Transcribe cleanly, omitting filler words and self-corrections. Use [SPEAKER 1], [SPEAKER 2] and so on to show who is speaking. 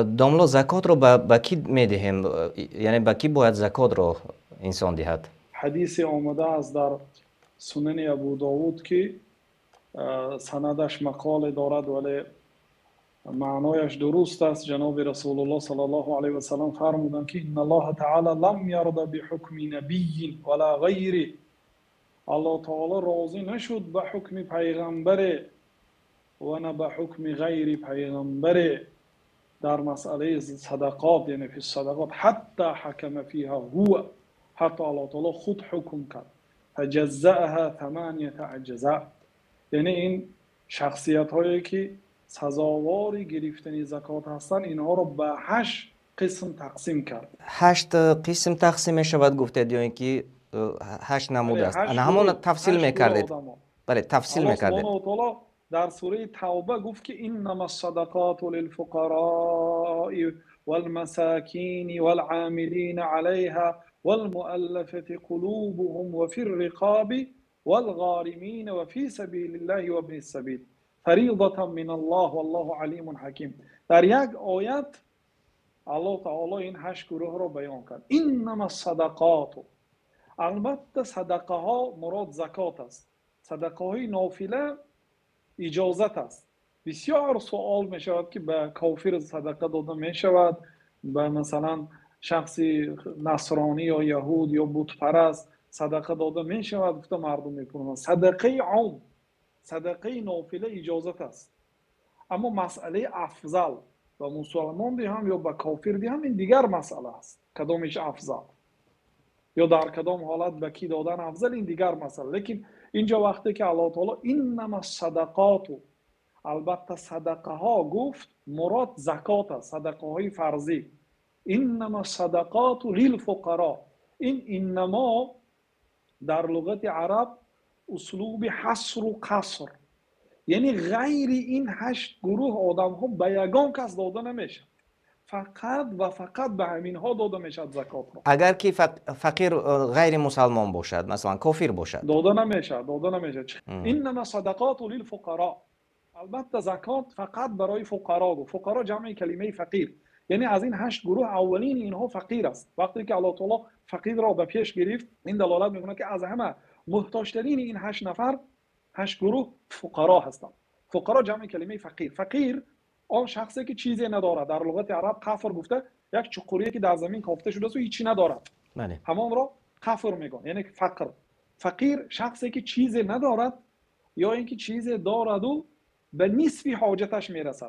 [SPEAKER 1] Домло, закотро ба кӣ медиҳем? Яъне ба кӣ бояд закотро инсон диҳад?
[SPEAKER 2] Ҳадисе омадааст дар Сунани Абу Довуд, ки санадаш мақоле дорад, вале маънояш дуруст аст. Ҷаноби Расулуллоҳ саллаллоҳу алайҳи васаллам фармуданд, ки инналлоҳа таъоло лам ярза биҳукми набиййин ва ла ғайриҳ. Аллоҳ таъоло розӣ нашуд ба ҳукми пайғамбаре ва на ба ҳукми ғайри пайғамбаре дар масъалаи садақот, яъне фи садақот, ҳатто ҳакама фиҳа ҳува, ҳатто Аллоҳ таъоло худ ҳукм кард. Фаҷаззааҳа самонията аҷзо. Яъне ин шахсиятҳое ки сазовори гирифтани закот ҳастанд, инҳоро ба 8 қисм тақсим кард.
[SPEAKER 1] 8 қисм тақсим мешавад, гуфтед, ё ин ки 8 намуд аст?
[SPEAKER 2] Бале.
[SPEAKER 1] Ҳамонро тафсил мекардед. Бале, тафсил мекардед.
[SPEAKER 2] Аллоҳ субҳонаҳу ва таъоло дар сураи Тавба гуфт, ки иннамас садақоту лилфуқарои валмасакини валъомилина алайҳа валмуаллафати қулубуҳум ва фир риқоби валғоримина ва фи сабилиллаҳи ва ибнис сабил фаризатан миналлоҳ валлоҳу алимун ҳаким. Дар як оят Аллоҳ таъоло ин 8 гурӯҳро баён кард. Иннамас садақоту, албатта садақаҳо, мурод закот аст. Садақаҳои нофила иҷозат аст. Бисёр суол мешавад, ки ба кофир садақа дода мешавад, ба масалан шахси насронӣ ё яҳуд ё бутпараст садақа дода мешавад, гуфта мардум мепурсанд. Садақаи ом, садақаи нофила иҷозат аст, аммо масъалаи афзал ба мусулмон диҳам ё ба кофир диҳам, ин дигар масъала аст. Кадомиш афзал ё дар кадом ҳолат ба кӣ додан афзал, ин дигар масъала. Лекин инҷо вақте ки Аллоҳ таъоло иннамас садақоту, албатта садақаҳо гуфт, мурод закот аст, садақаҳои фарзӣ. Иннамас садақоту лилфуқаро. Ин иннамо дар луғати араб услуби ҳасру қаср, яъне ғайри ин 8 гурӯҳ одамҳо ба ягон кас дода намешавад, фақат ва фақат ба ҳаминҳо дода мешавад закотро.
[SPEAKER 1] Агар ки фақир ғайри мусалмон бошад, масалан кофир бошад?
[SPEAKER 2] Дода намешавад, дода намешавад. Иннама садақоту лилфуқаро, албатта закот фақат барои фуқаро гуфт. Фуқаро ҷамъи калимаи фақир, яъне аз ин 8 гурӯҳ аввалини инҳо фақир аст. Вақте ки Аллоҳ таъоло фақирро ба пеш гирифт, ин далолат мекунад, ки аз ҳама муҳтоҷтарини ин 8 нафар, 8 гурӯҳ фуқаро ҳастанд. Фуқаро ҷамъи калимаи фақир. Фақир он шахсе ки чизе надорад. Дар луғати араб қафр гуфта як чуқурие ки дар замин кофта шудааст ва ҳечи надорад, ҳамонро қафр мегӯянд, яъне фақр. Фақир шахсе ки чизе надорад ё ин ки чизе дораду ба нисфи ҳоҷаташ мерасад.